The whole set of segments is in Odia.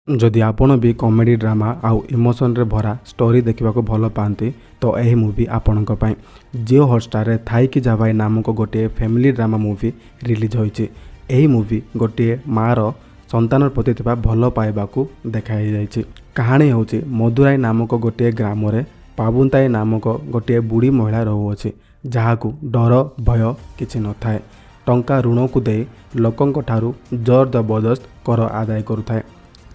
ଯଦି ଆପଣ ବି କମେଡ଼ି, ଡ୍ରାମା ଆଉ ଇମୋସନରେ ଭରା ଷ୍ଟୋରି ଦେଖିବାକୁ ଭଲ ପାଆନ୍ତି, ତ ଏହି ମୁଭି ଆପଣଙ୍କ ପାଇଁ। ଜିଓ ହଟଷ୍ଟାରରେ ଥାଇକି ଜାଭାଇ ନାମକ ଗୋଟିଏ ଫ୍ୟାମିଲି ଡ୍ରାମା ମୁଭି ରିଲିଜ୍ ହୋଇଛି। ଏହି ମୁଭି ଗୋଟିଏ ମାଆର ସନ୍ତାନ ପ୍ରତି ଥିବା ଭଲ ପାଇବାକୁ ଦେଖାଯାଇଛି। କାହାଣୀ ହେଉଛି, ମଦୁରାଇ ନାମକ ଗୋଟିଏ ଗ୍ରାମରେ ପାବୁନ୍ତାଇ ନାମକ ଗୋଟିଏ ବୁଢ଼ୀ ମହିଳା ରହୁଅଛି, ଯାହାକୁ ଡର ଭୟ କିଛି ନଥାଏ। ଟଙ୍କା ଋଣକୁ ଦେଇ ଲୋକଙ୍କ ଠାରୁ ଜୋର ଜବରଦସ୍ତ କର ଆଦାୟ କରୁଥାଏ।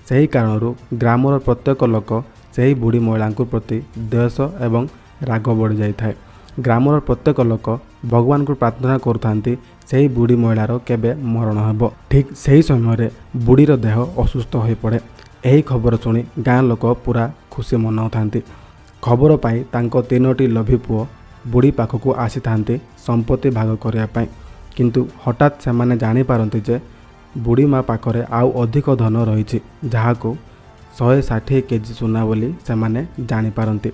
ସେହି କାରଣରୁ ଗ୍ରାମର ପ୍ରତ୍ୟେକ ଲୋକ ସେହି ବୁଢ଼ୀ ମହିଳାଙ୍କ ପ୍ରତି ଦ୍ୱେଷ ଏବଂ ରାଗ ବଢ଼ିଯାଇଥାଏ। ଗ୍ରାମର ପ୍ରତ୍ୟେକ ଲୋକ ଭଗବାନଙ୍କୁ ପ୍ରାର୍ଥନା କରୁଥାନ୍ତି, ସେହି ବୁଢ଼ୀ ମହିଳାର କେବେ ମରଣ ହେବ। ଠିକ୍ ସେହି ସମୟରେ ବୁଢ଼ୀର ଦେହ ଅସୁସ୍ଥ ହୋଇପଡ଼େ। ଏହି ଖବର ଶୁଣି ଗାଁ ଲୋକ ପୁରା ଖୁସି ମନାଉଥାନ୍ତି। ଖବର ପାଇ ତାଙ୍କ ତିନୋଟି ଲୋଭୀ ପୁଅ ବୁଢ଼ୀ ପାଖକୁ ଆସିଥାନ୍ତି ସମ୍ପତ୍ତି ଭାଗ କରିବା ପାଇଁ। କିନ୍ତୁ ହଠାତ୍ ସେମାନେ ଜାଣିପାରନ୍ତି ଯେ ବୁଢ଼ୀ ମା ପାଖରେ ଆଉ ଅଧିକ ଧନ ରହିଛି, ଯାହାକୁ 160 କେଜି ସୁନା ବୋଲି ସେମାନେ ଜାଣିପାରନ୍ତି।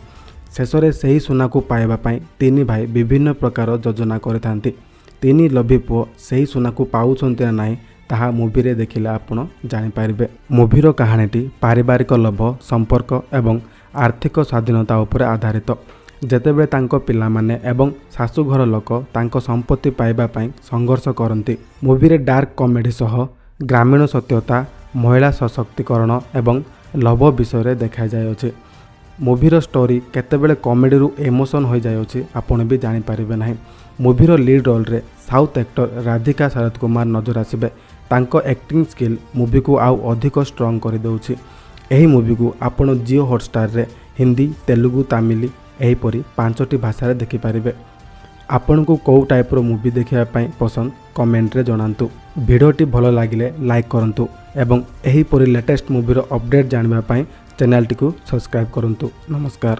ଶେଷରେ ସେହି ସୁନାକୁ ପାଇବା ପାଇଁ ତିନି ଭାଇ ବିଭିନ୍ନ ପ୍ରକାର ଯୋଜନା କରିଥାନ୍ତି। ତିନି ଲୋଭୀ ପୁଅ ସେହି ସୁନାକୁ ପାଉଛନ୍ତି ନା ନାହିଁ, ତାହା ମୁଭିରେ ଦେଖିଲେ ଆପଣ ଜାଣିପାରିବେ। ମୁଭିର କାହାଣୀଟି ପାରିବାରିକ ଲୋଭ, ସମ୍ପର୍କ ଏବଂ ଆର୍ଥିକ ସ୍ୱାଧୀନତା ଉପରେ ଆଧାରିତ, ଯେତେବେଳେ ତାଙ୍କ ପିଲାମାନେ ଏବଂ ଶାଶୁଘର ଲୋକ ତାଙ୍କ ସମ୍ପତ୍ତି ପାଇବା ପାଇଁ ସଂଘର୍ଷ କରନ୍ତି। ମୁଭିରେ ଡାର୍କ କମେଡ଼ି ସହ ଗ୍ରାମୀଣ ସତ୍ୟତା, ମହିଳା ସଶକ୍ତିକରଣ ଏବଂ ଲୋଭ ବିଷୟରେ ଦେଖାଯାଇଅଛି। ମୁଭିର ଷ୍ଟୋରି କେତେବେଳେ କମେଡ଼ିରୁ ଇମୋସନ୍ ହୋଇଯାଉଛି, ଆପଣ ବି ଜାଣିପାରିବେ ନାହିଁ। ମୁଭିର ଲିଡ୍ ରୋଲରେ ସାଉଥ୍ ଆକ୍ଟର ରାଧିକା ଶରତ କୁମାର ନଜର ଆସିବେ। ତାଙ୍କ ଆକ୍ଟିଂ ସ୍କିଲ୍ ମୁଭିକୁ ଆଉ ଅଧିକ ଷ୍ଟ୍ରଙ୍ଗ କରିଦେଉଛି। ଏହି ମୁଭିକୁ ଆପଣ ଜିଓ ହଟଷ୍ଟାରରେ ହିନ୍ଦୀ, ତେଲୁଗୁ, ତାମିଲ ଏହିପରି 5ଟି ଭାଷାରେ ଦେଖିପାରିବେ। ଆପଣଙ୍କୁ କେଉଁ ଟାଇପ୍ର ମୁଭି ଦେଖିବା ପାଇଁ ପସନ୍ଦ, କମେଣ୍ଟରେ ଜଣାନ୍ତୁ। ଭିଡ଼ିଓଟି ଭଲ ଲାଗିଲେ ଲାଇକ୍ କରନ୍ତୁ ଏବଂ ଏହିପରି ଲେଟେଷ୍ଟ ମୁଭିର ଅପଡ଼େଟ୍ ଜାଣିବା ପାଇଁ ଚ୍ୟାନେଲଟିକୁ ସବସ୍କ୍ରାଇବ୍ କରନ୍ତୁ। ନମସ୍କାର।